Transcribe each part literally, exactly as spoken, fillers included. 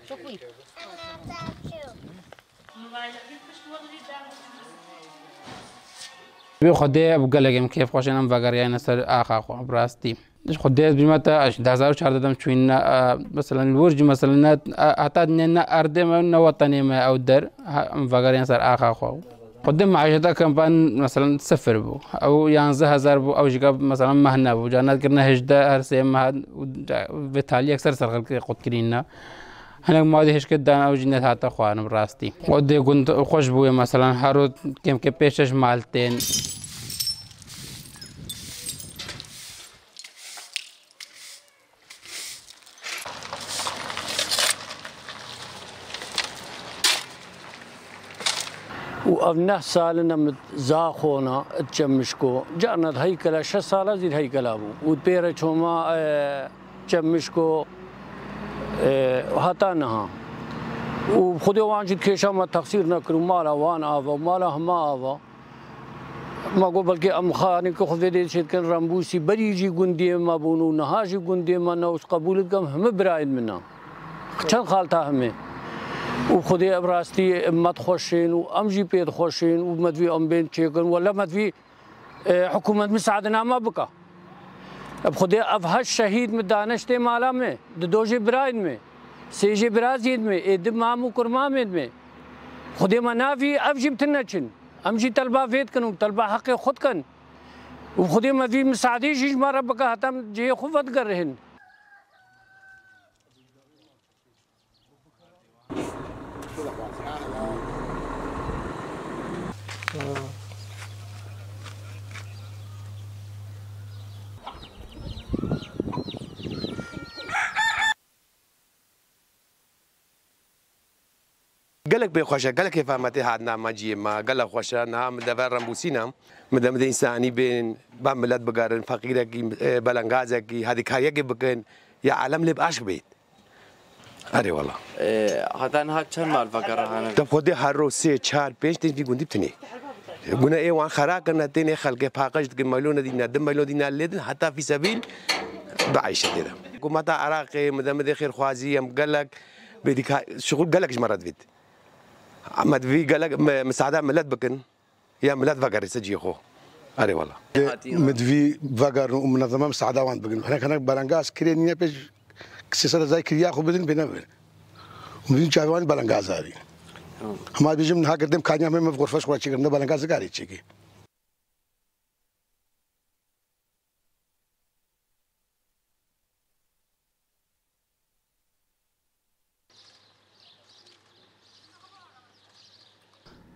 Çok iyi. Bi Xwedê ev gelek em kêfxweş in, em vegeriyayne ser axa xwe, bi rastî. Ji Xwedê ez bîme te, ez di hezar û çardeh dem çûyîn ne, e, meselen, li wir jî, meselen, ne, e, heta ne, ne erdê me, ne wetenê me ew der, ha, em vegeriyan ser axa xwe. Xwedê meîşeta kempan, meselen, sifir bû. Ew yanzdeh hezar bû, ew jî ka, meselen, meh nebû. Carna dikirine hejdeh, her sê meh, û ca-, vê talî yekser ser xelkê qut kirîn ne. Hinek madî hişkê dan ew jî nehate xwarin bi rastî. Xwedê gund xweş bûye, meselen, her roj kêm kêm pênc şeş mal tên. Û ev neh sal in em zaxona, it Çemişko. Carna di heykela şeş sala zî di heykela bû. Û pêre çoma, e, Çemişko, e, heta niha. Û Xwedê wan jî di kêşa me texsîr nekir û mala wan ava û mala hema ava. Ma got, belkî em xanî ku xwe vê dê çêdikin, Rembûsî berî jî gundiyê me bûn û niha jî gundiyê me ne, û qebûl dikim, hemî birayên min ne. Çend xalta hemî. Û Xwedê ev rastî me dixweşên û em jî pê dixweşên û me divî em bên çêkin. Wele me divî, e, hikûmet misaade me bike. Bi Xwedê ev heşt şehîd mi dane ji tê mala me, di do jê birayên me, sê jê biraziyên me, ê di mam û kurmamên me. Xwedê me navî ev jî bi tune çin. Em jî telba vê dikin û telba heqê xwe dikin. Û Xwedê me vî misadê jî ji me re bike, heta em cihê xwe vedigerihin. Gelek pê xweş e, gelek kêfa me tê hatina me cihê me, gelek xweş e. Niha min dever Rembûsî ne, min dem de însanî bên, ba milet bigerin, feqîrekî, e, belengazekî, hedîkariyekê bikin, ya alem lê bi aşk bêt. Erê wela. E, heta niha çend mal vegerahane? Te Xwedê her roj sê, çar, pênc tên vî gundî bi tinê. Gune ê wan xera kirine, tên ê xelkê paqij dikin, meylo nedîne, di meylo dîne lê din, heta fîsebîl bi eyşe tê de. Hikûmeta Iraqê, midemidê xêrxwazî, em gelek bêdîka, şixul gelek ji me re divêt. Em divî gelek mi-, misaada milet bikin, ya milet vegerî ser cihê xwe. Erê wela. Min divî vegerin û minezeme misaada wan bikin. Hinek hinek belengaz kirê nîne pêş sê sed hezar kiriya xwe bidin pê nebin. Min çavê wan belengaz arî. Tamam. Hema bêjim niha girdim kaniya me, me xurfeş xwe çêkirim, ne belengaz karê çêkê.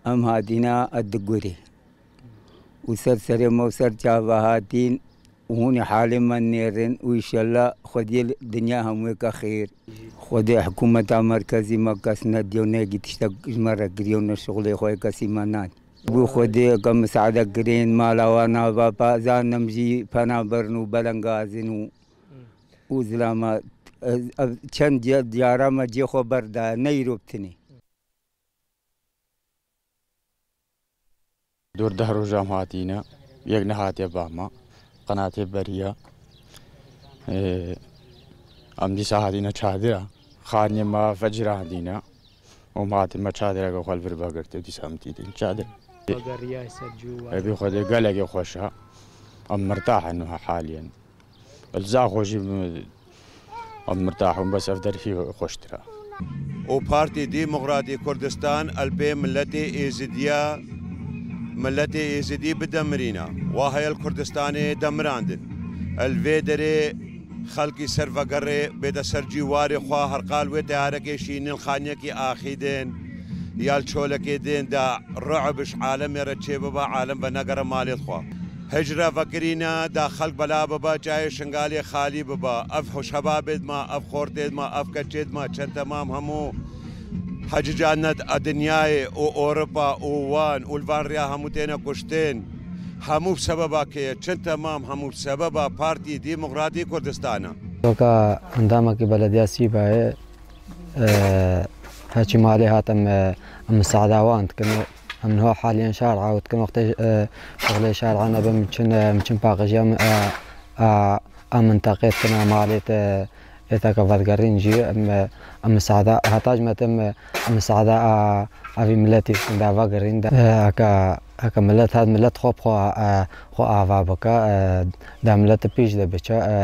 Em hatîne Edigurê û ser serê me û ser çava hatîn û hûn ê halê me nêrin û înşellah Xwediyê dinya hemûyê ke xêr. Xwedê hikûmeta merkezî me kes nediyo, ne yekî tiştek ji me re kiriyo, ne şixulê xwe yê kesî me nat. Bû Xwedê ke misaade kirên, mala wan ava, pa zanim jî pena birin û belengazin û, û zilama, ez, ev çend diya-, diyara me cê xwe berdaye, ne îro bi tinê. Dor deh roja em hatîne, yek nehatiye ba me, qenatê beriya. Ê, em dîsa hatîne çadira. Xaniyê me fecira hatîne. Û em hatî me çadireke xwe li vir vegirtê, dîsa em tîtîn çadir. Vegeriyay ser cû. Ê, bi Xwedê gelekê xweş e. Em mirtah in niha haliyen. Li Zaxo jî em mirtah in, bes ev der hî xweştir e. û Partî Demokratî Kurdistan el pê miletê Êzidiya, miletê Êzidî bidemirîna. Wa heye li Kurdistanê demirandin. El vê derê xelkî ser vegerê bête ser cîwarê xwe, her qal wê teyarekê şînin, xaniyekî axîdin, ya li çolekê din de ru'b ji alemê re çêbiba, alem venegere malê xwe. Hicra vekirîne da xelk bela biba, çayê Şingalê xalî biba. Ev şebabê dima, ev xortê dima, ev keçê dima, çend temam hemû Hecî canet a dinyayê û Ewropa û wan û li van riya hemû têne kuştin. Hemû bi sebeba kê ye? Çend temam hemû bi sebeba Partî Demokratî Kurdistan e. Weka endamekî belediya Sîbayê, e, heçî malê hatim, e, em misaada wan dikin. Em niha haliyen şar'a û dikin wextê, e, şixulê şar'a nebin, min çin, e, min çin paqijiya min, e, e, a minteqê tine malê te êteke vegerîn jî em, em misada heta ji me te em, em misada a, a vî miletî da vegerîn de, e, heke, heke milet hat milet xwe bi xwe, e, xwe ava bike, e, da milet pêş de biçe, e,